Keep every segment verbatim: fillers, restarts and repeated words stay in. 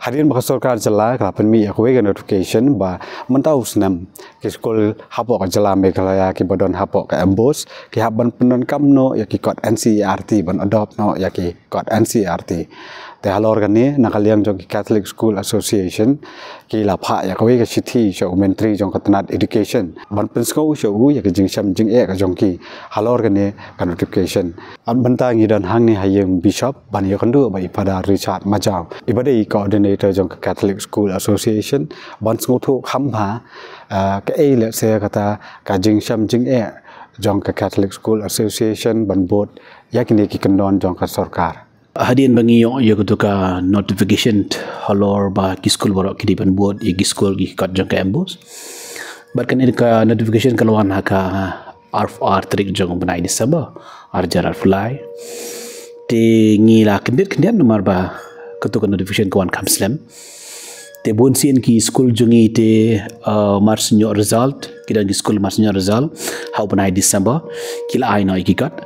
Hadien ba ka sorkar jylla ka la pynmih ïa kawei ka notification ba mynta u snem ki skul hapoh ka jylla Meghalaya kiba don hapoh ka MBOSE ki hap ban pyndonkam noh ïa ki kot NCERT, ban adopt noh ïa ki kot NCERT. Te halor kane, na ka liang jong ki Catholic School Association ki la phah ïa kawei ka shithi sha u Myntri jong ka tnat Education ban pynsngew sha u ïa ka jingshem jingeh ka jong ki halor kane ka notification. Bad mynta ngi don hangne ha ïing Bishop ban ïakynduh bad i Father Richard Majaw, iba dei i coordinator jong ka Catholic School Association, ban sngewthuh kham bha, ah, kaei lehse kata ka jingshem jingeh jong ka Catholic School Association ban bud ïa kine ki kyndon jong ka sorkar. Hadien ba ngi ïoh ïa katu ka notification halor ba ki skul baroh ki dei ban bud ïa ki skul ki kot jong ka MBOSE. Bad kane ka notification ka la wan ha ka arphew ar tarik jong u bnai December, ar hajar arphew lai. Te ngi la kyndit kyndit namar ba katu ka notification ka wan kham slem. Te bun sien ki skul jong ngi te, uh, mar shu ïoh result, ki don ki skul mar shu ïoh result ha u bnai December, ki la ai noh ïa ki kot.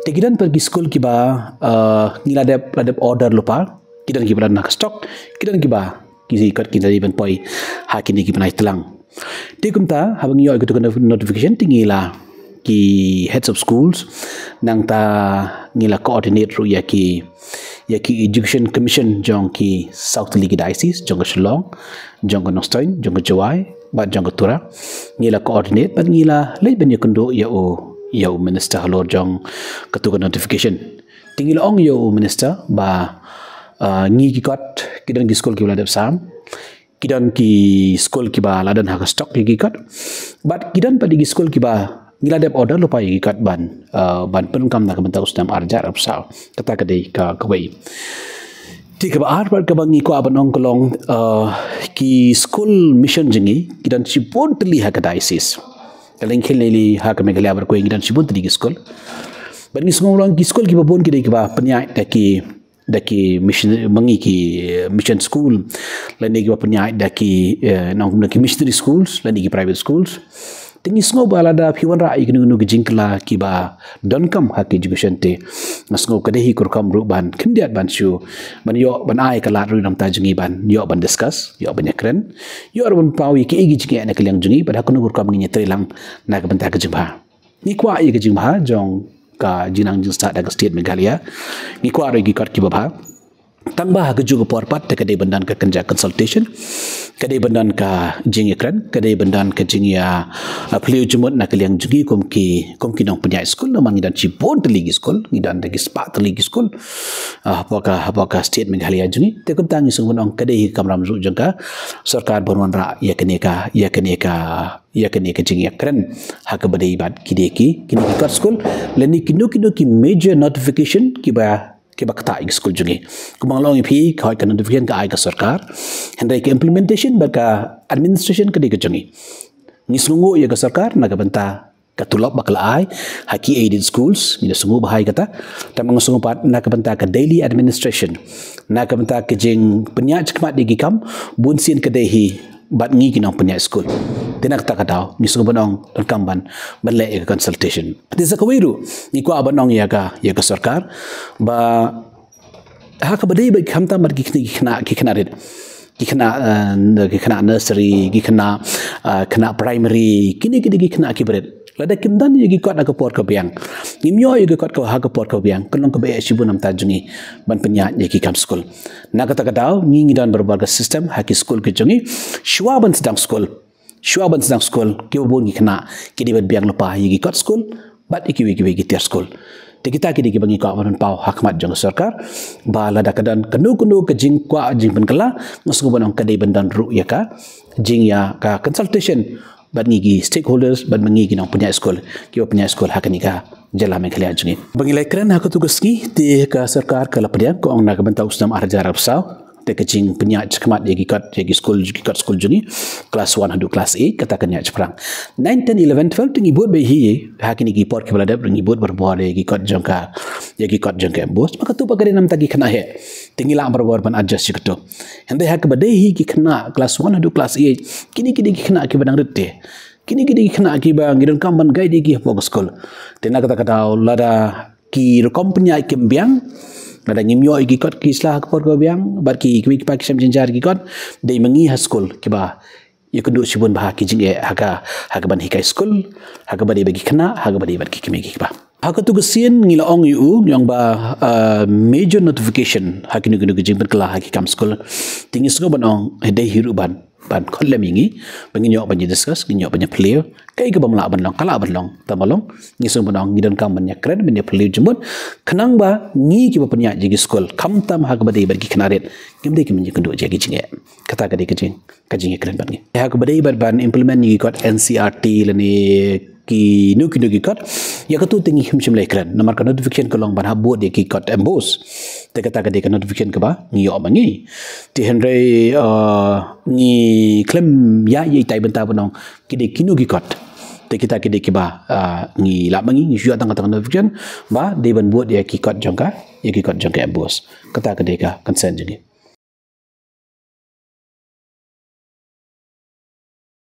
Te ki don pat ki skul kiba, uh, ngi la dep, la dep order lypa, ki don kiba don ha ka stock, ki don kiba ki kot ki dei ban poi ha kine ki bnai tlang. Te kumta haba ngi ïoh ïa katu ka notification te ngi la, ki heads of schools, nangta ngi la coordinate ruh ïa ki, ïa ki Education Commission jong ki saw tylli ki diocese, jong ka Shillong, jong ka Nongstoiñ, jong ka Jowai bad jong ka Tura. Ngi la coordinate bad ngi la leit ban ïakynduh ïa u, ïa u minister halor jong katu ka notification. Te ngi la ong ïa u minister ba, ah, ngi ki kot, ki don ki skul kiba la dep sam, ki don ki skul kiba la don ha ka stock ïa ki kot, bad ki don pat ki skul kiba ngi la dep order lypa ïa ki kot ban, uh, ban pyndonkam na ka bynta u snem ar hajar arphew saw. Kata ka dei ka, kawei. Te kaba ar pat kaba ngi kwah ban ong ka long, uh, ki skul mission jong ngi ki don shibun tylli ha ka diocese. Ka lyngkhuh lili ha ka Meghalaya baroh kawei ngi don shibun tylli ki skul. Bad ngi sngew long ki skul kiba bun ki dei kiba pynïaid da ki da ki mission, ma ngi ki, eh, mission school, lane kiba pynïaid da ki, eh, nong, da ki missionary schools lane ki private schools. Te ngi sngew ba lada phi wanrah ïa kino kino ki jingkylla kiba donkam ha ki education te, nga sngew ka dei hi ka rukom ruh ban khyndiat ban shu, ban ïoh, ban ai ka lad ruh na ka bynta jong ngi ban ïoh ban discuss, ïoh ban ïakren, ïoh ruh ban paw ïa kiei ki jingeh na ka liang jong ngi, bad ha kano ka rukom ngin ïatreilang na ka bynta ka jingbha. Ngi kwah ïa ka jingbha jong ka jingnang jingstad da ka state Meghalaya. Ngi kwah ruh ïa ki kot kiba bha. Tang ba ha kajuh ka por pat te ka dei ban don ka kynja consultation, ka dei ban don ka jingïakren, ka dei ban don ka jingïa, ah, phylliew jingmut na ka liang jong ngi kum ki, kum ki nongpynïaid skul, namar ngi don shibun tylli ki skul, ngi don da ki spah tylli ki skul, ah, hapoh ka, hapoh ka state Meghalaya jong ngi. Te kumta ngi sngew ban ong ka dei hi ka kamram ruh jong ka sorkar ban wanrah ïa kane ka, ïa kane ka ïa kane ka jingïakren ha kaba dei bad ki dei ki, kine ki kot skul, lane kino kino ki major notification kiba, kiba ktah ïa ki skul jong ngi. Kumba nga la ong ïa phi, ka hoi ka notification ka ai ka sorkar, hynrei ka implementation bad ka administration ka dei ka jong ngi. Ngi sngewnguh ïa ka sorkar na ka bynta ka tulop ba ka la ai ha ki aided schools, ngi da sngewnguh bha ïa kata. Tangba ngi sngewnguh pat na ka bynta ka daily administration, na ka bynta ka jingpynïaid shakhmat ïa ki kam, bun sien ka dei hi bad ngi ki nongpynïaid skul. Te na kata ka daw ngi sngew ban ong donkam ban, ban leh ïa ka consultation. Te sa kawei ruh ngi kwah ban ong ïa ka, ïa ka sorkar ba ha kaba dei bad khamtam bad ki khynnah, ki khynnah rit, ki khynnah, eh, ki khynnah nursery, ki khynnah, eh, khynnah primary, kine ki dei ki khynnah kiba rit. Lada kim don ïa ki kot ha ka por kaba biang, ngim ïoh ïa ki kot ha ka por kaba biang, kan long kaba eh shibun na ka bynta jong ngi ban pynïaid ïa ki kam skul. Na kata ka daw ngi, ngi don barabor ka system ha ki skul ki jong ngi. Shuwa ban sdang skul, shuwa ban sdang skul, kiba bun ki khynnah ki dei ban biang lypa ïa ki kot skul bad ïa kiwei kiwei ki tiar skul. Te kita ki dei kiba ngi kwah ban paw ha khmat jong ka sorkar ba lada ka don kano kano ka jingkwah jingpynkylla, nga sngew ban ong ka dei ban don ruh ïa ka jingïa ka consultation bad ngi ki stakeholders, bad ma ngi ki nongpynïaid skul, kiba pynïaid skul ha kane ka jylla Meghalaya jong ngi. Ba ngi la ïakren ha katu ka sngi, te ka sorkar ka la pdiang, ka ong na ka bynta u snem ar hajar arphew saw, te ka jingpynïaid shakhmat ïa ki kot, ïa ki skul, ki kot skul jong ngi, class one haduh class eight, kata kan ïaid shaphrang. Nine, ten, eleven, twelve te ngi bud beit hi ha kine ki por kiba la dep, ngi bud barabor ïa ki kot jong ka, ïa ki kot jong ka MBOSE. Bad katu pat ka dei na ka bynta ki khynnah heh, te ngi lah barabor ban adjust ïa katu. Hynrei ha kaba dei hi ki khynnah class one haduh class eight, kine ki dei ki khynnah kiba dang rit te. Kine ki dei ki khynnah kiba ngi donkam ban guide ïa ki hapoh ka skul. Te na kata ka daw lada ki rukom pynïaid kim biang, Lada ngim ïoh ïa ki kot ki sla ha ka por kaba biang bad ki kmie ki kpa ki shem jynjar ki kot, dei ma ngi ha skul kiba ïakynduh shibun bha ki jingeh ha ka, ha kaban hikai skul, ha kaba dei bad ki khynnah, ha kaba dei bad ki kmie ki kpa. Ha katu ka sien ngi la ong ïa u, ngi ong ba, ah, major notification ha kino kino ki jingpynkylla ha ki kam skul. Te ngi sngew ban ong, dei hi ruh ban, ban khot lem ïa ngi, ba ngin ïoh ban ïa discuss, ngin ïoh ban ïa phylliew. Kaei kaba ym lah ban long, ka lah ban long, tang ba long. Ngi sngew ban ong, ngi donkam ban ïa kren, ban ïa phylliew jingmut. Khnang ba ngi kiba pynïaid ïa ki skul, khamtam ha kaba dei bad ki khynnah rit, ngim dei ki ban ïakynduh ïa ki jingeh. Kata ka dei ka jing, ka jingïakren bad ngi. Ha kaba dei bad ban implement ïa ki kot N C E R T lane kino kino ki kot, ïa katu te ngi him shym la ïakren. Namar ka notification ka long ban hap bud ïa ki kot MBOSE. Te kata ka dei ka notification kaba ngi ïoh ma ngi. Te hynrei, uh, ngi khlem ïa ïa itai bynta ban ong ki dei kino ki kot. Te kita ki dei kiba, uh, ngi lap ma ngi, ngi shu ïoh tang kata ka notification ba dei ban bud ïa ki kot jong ka, ïa ki kot jong ka MBOSE. Kata ka dei ka concern jong ngi.